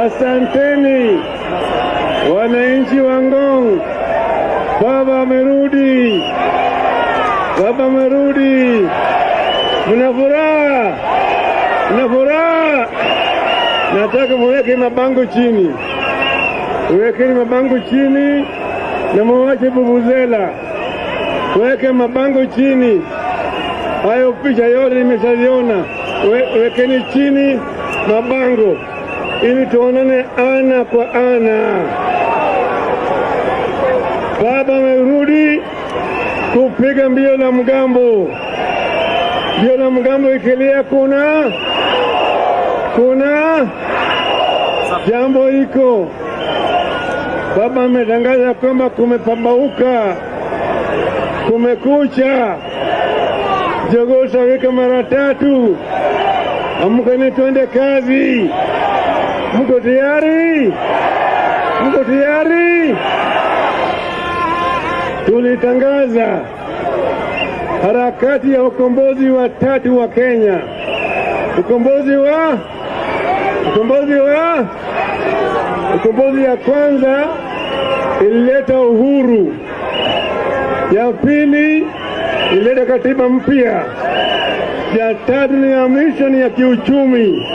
Asanteni wananchi wa Ngong, baba amerudi, baba amerudi. Mna furaha? Mna furaha? Nataka muweke mabango chini, wekeni mabango chini na muwache vuvuzela, weke mabango chini. Hayo picha yote nimeshaziona, wekeni chini mabango ili tuonane ana kwa ana. Baba amerudi kupiga mbio la mgambo, mbio la mgambo ikilia, kuna jambo iko. Baba ametangaza kwamba kumepambauka, kumekucha, jogoo tawika mara tatu. Amkeni twende kazi. Mko tayari? Mko tayari? Tulitangaza harakati ya ukombozi wa tatu wa Kenya, ukombozi ya kwanza ilileta uhuru, ya pili ilileta katiba mpya, ya tatu ni ya mwisho ni ya kiuchumi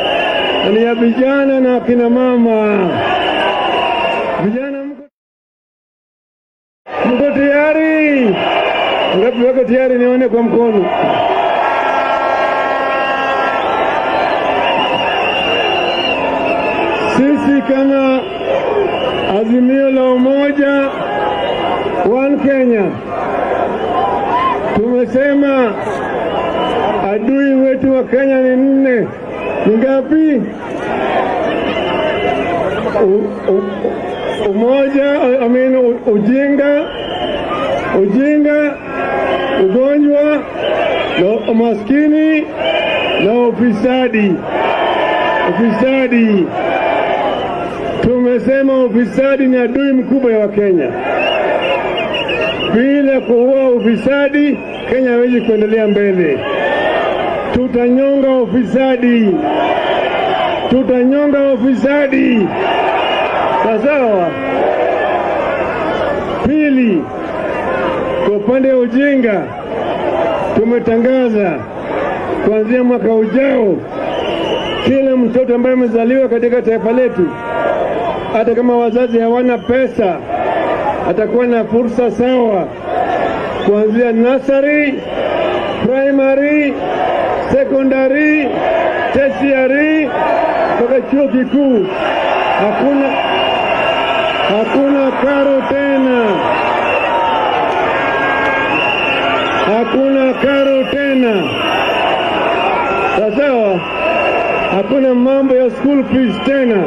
na ni ya vijana na akina mama. Vijana, mko tayari? Ngapi wako tayari? Nione kwa mkono. Sisi kama Azimio la Umoja One Kenya tumesema adui wetu wa Kenya ni nne. Ni ngapi? Umoja, I mean, ujinga, ujinga, ugonjwa na umaskini na ufisadi. Ufisadi. Tumesema ufisadi ni adui mkubwa wa Kenya. Bila kuua ufisadi, Kenya hawezi kuendelea mbele. Tutanyonga ufisadi, tutanyonga ufisadi. Sawa. Pili, kwa upande wa ujinga, tumetangaza kuanzia mwaka ujao, kila mtoto ambaye amezaliwa katika taifa letu, hata kama wazazi hawana pesa, atakuwa na fursa sawa kuanzia nursery, primary, secondary, tertiary mpaka chuo kikuu. Hakuna karo tena, hakuna karo tena. Sawa, hakuna mambo ya school fees tena.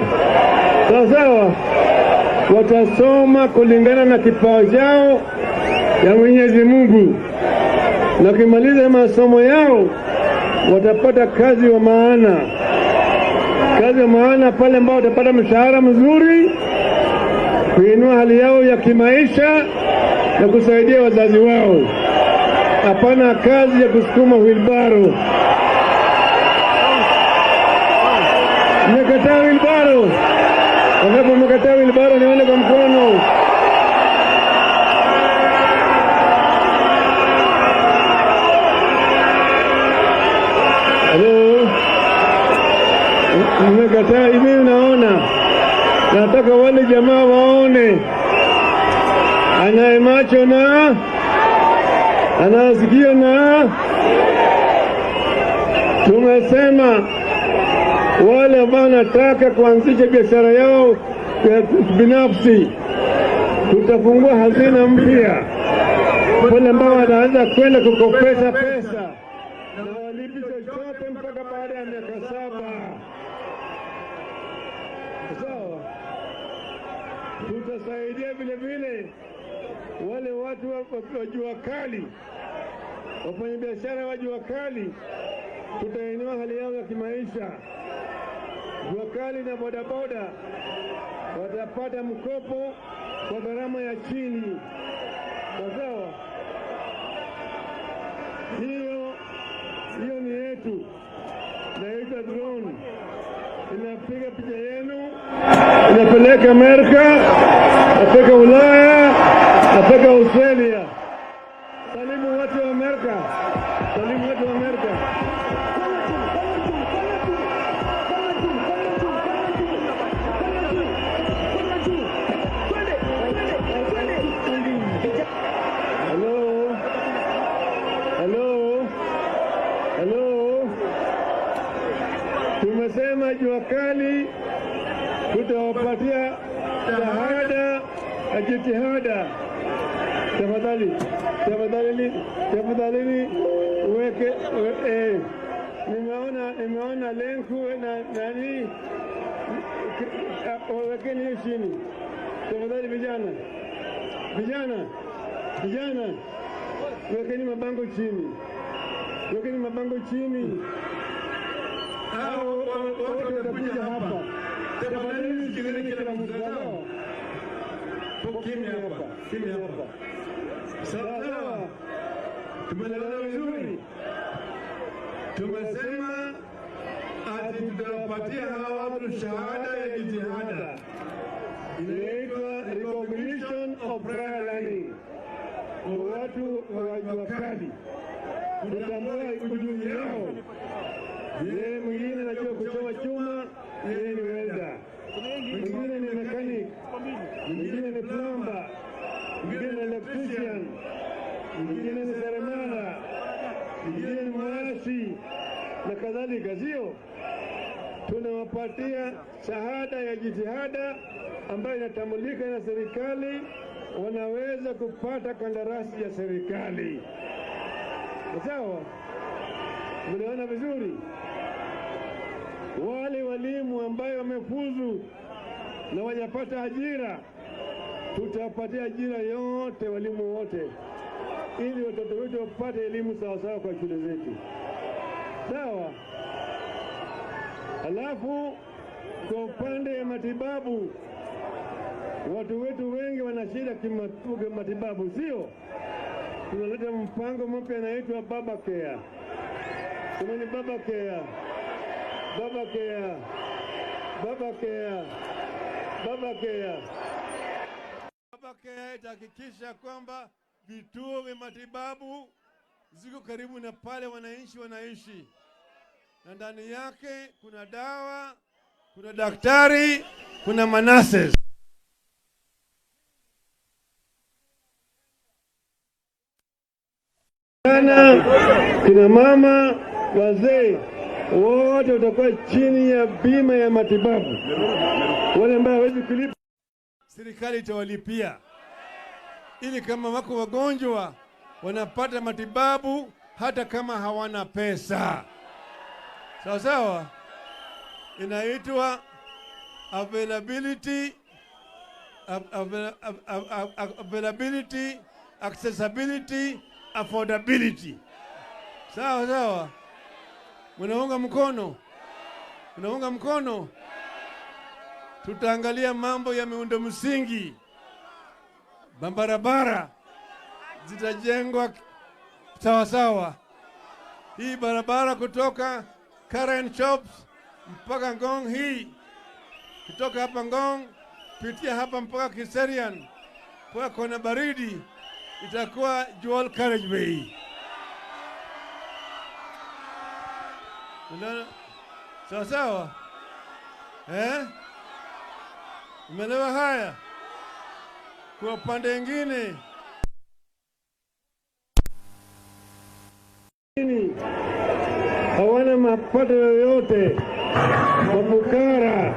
Sawa, watasoma kulingana na kipawa chao ya Mwenyezi Mungu, na wakimaliza masomo yao watapata kazi wa maana, kazi wa maana pale ambao watapata mshahara mzuri, kuinua hali yao ya kimaisha na kusaidia wazazi wao. Hapana kazi ya kusukuma wheelbarrow. Mmekataa wheelbarrow? Wangapi mmekataa wheelbarrow? Nione kwa mkono. Halo, mmekataa hivi? Naona nataka wale jamaa waone, anaye macho na anasikio na tumesema wale ambao wanataka kuanzisha biashara yao ya binafsi, tutafungua hazina mpya wale ambao wanaanza kwenda kukopesha pesa na walipi chochote mpaka baada ya miaka 7. Sawa, tutasaidia vile vile wale watu wa jua kali, wafanyabiashara wa jua kali, tutainua hali yao ya kimaisha. Jua kali na bodaboda watapata mkopo kwa gharama ya chini. Sawa, hiyo ni yetu, naitwa drone, Inapiga picha yenu, inapeleka Amerika, inapeleka Ulaya, inapeleka Australia. Salimu watu wa Amerika, salimu watu wa Amerika. Kwenda juu, kwenda juu, kwenda juu, kwenda juu, kwenda juu, kwenda juu, kwenda juu, kwenda juu. Twende, twende, twende. Hello, hello, hello. Tumesema jua kali tutawapatia shahada ya jitihada. Tafadhali, tafadhalini, tafadhalini uweke eh, nimeona lenku na nani, wekeni hiyo chini tafadhali, vijana, vijana, vijana, wekeni mabango chini, wekeni mabango chini. Hao wote watakuja hapa. Tafadhali sikilizeni kila mtu, sawa? Kimya hapa, kimya hapa. Sawa sawa, tumeelewana vizuri. Tumesema ati tutawapatia hawa watu shahada ya jitihada, Inaitwa recognition of prior learning, kwa watu wa jua kali kutambua ujuzi yao. Yeye mwingine anajua kuchoma chuma, yeye ni welder, mwingine ni mechanic, mwingine ni plumber, mwingine ni electrician, mwingine ni seremala, mwingine ni mwashi na kadhalika, sio? Tunawapatia shahada ya jitihada ambayo inatambulika na serikali, wanaweza kupata kandarasi ya serikali. Sawa? Mnaona vizuri? Wale walimu ambayo wamefuzu na wajapata ajira, tutawapatia ajira yote walimu wote, ili watoto wetu wapate elimu sawasawa kwa shule zetu. Sawa? Alafu kwa upande ya matibabu, watu wetu wengi wana shida kimatibabu, sio? Tunaleta mpango mpya anaitwa Baba Care. Semeni Baba Care, Baba Care, Baba Care, Baba Care. Baba Care itahakikisha kwamba vituo vya matibabu ziko karibu na pale wananchi wanaishi, na ndani yake kuna dawa, kuna daktari, kuna manurses. Vijana, kina mama, wazee wote watakuwa chini ya bima ya matibabu. Wale ambao hawezi kulipa Serikali itawalipia ili kama wako wagonjwa wanapata matibabu hata kama hawana pesa. Sawa sawa, inaitwa availability, accessibility, affordability. Sawa sawa, mnaunga mkono? Mnaunga mkono? Tutaangalia mambo ya miundo msingi, barabara zitajengwa sawa sawa. Hii barabara kutoka Karen Shops mpaka Ngong, hii kutoka hapa Ngong pitia hapa mpaka Kiserian kwa kona baridi, itakuwa dual carriageway. Unaona? Sawa sawa, eh? Umeelewa haya? Kwa upande mwingine chini, hawana mapato yoyote, mafukara,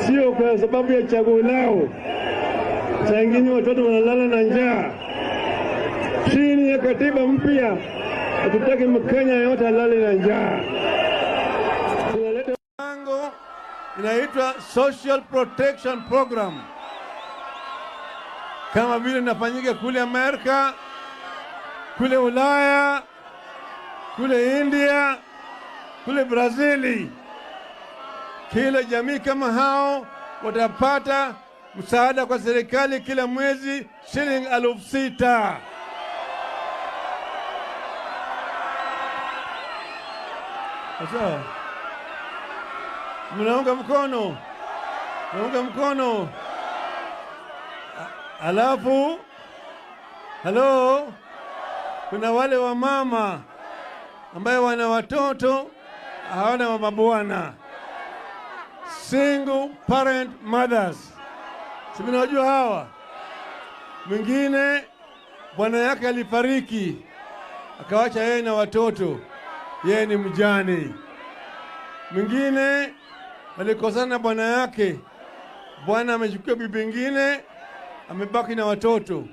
sio kwa sababu ya chaguo lao. Saa ingine watoto wanalala na njaa. Chini ya katiba mpya, hatutaki Mkenya yoyote alale na njaa. Tunaleta mpango inaitwa Social Protection Program, kama vile inafanyika kule Amerika, kule Ulaya, kule India, kule Brazili. Kila jamii kama hao watapata msaada kwa serikali kila mwezi shilingi 6,000. Sawa? Mnaunga mkono? Mnaunga mkono? Alafu halo, kuna wale wamama ambaye wana watoto hawana mabwana, single parent mothers, si mnawajua hawa? Mwingine bwana yake alifariki akawacha yeye na watoto, yeye ni mjane. Mwingine walikosana na bwana yake, bwana amechukua bibi ingine, amebaki na watoto,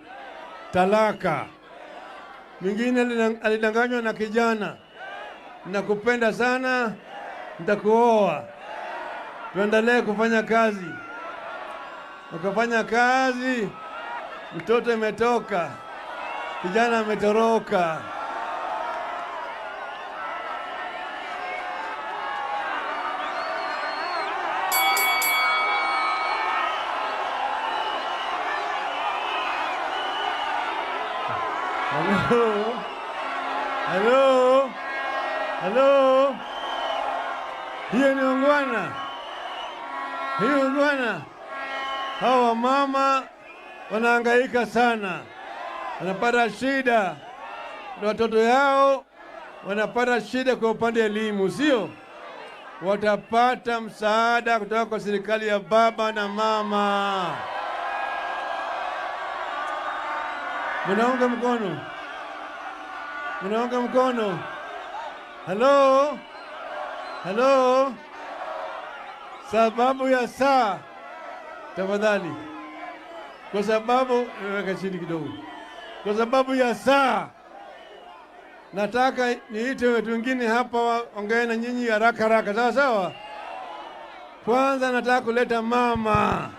talaka. Mwingine alidanganywa na kijana, nakupenda sana, nitakuoa, tuendelee kufanya kazi. Wakafanya kazi, mtoto imetoka, kijana ametoroka. Halo, halo, halo, hiyo ni ungwana, hiyo ungwana. Hawa wamama wanahangaika sana, wanapata shida na watoto yao wanapata shida kwa upande wa elimu, sio? Watapata msaada kutoka kwa serikali ya baba na mama. Mnaunga mkono? Mnaunga mkono? Halo, halo. Sababu ya saa, tafadhali, kwa sababu weka chini kidogo, kwa sababu ya saa, nataka niite watu wengine hapa waongee na nyinyi haraka haraka, sawa sawa. Kwanza nataka kuleta mama.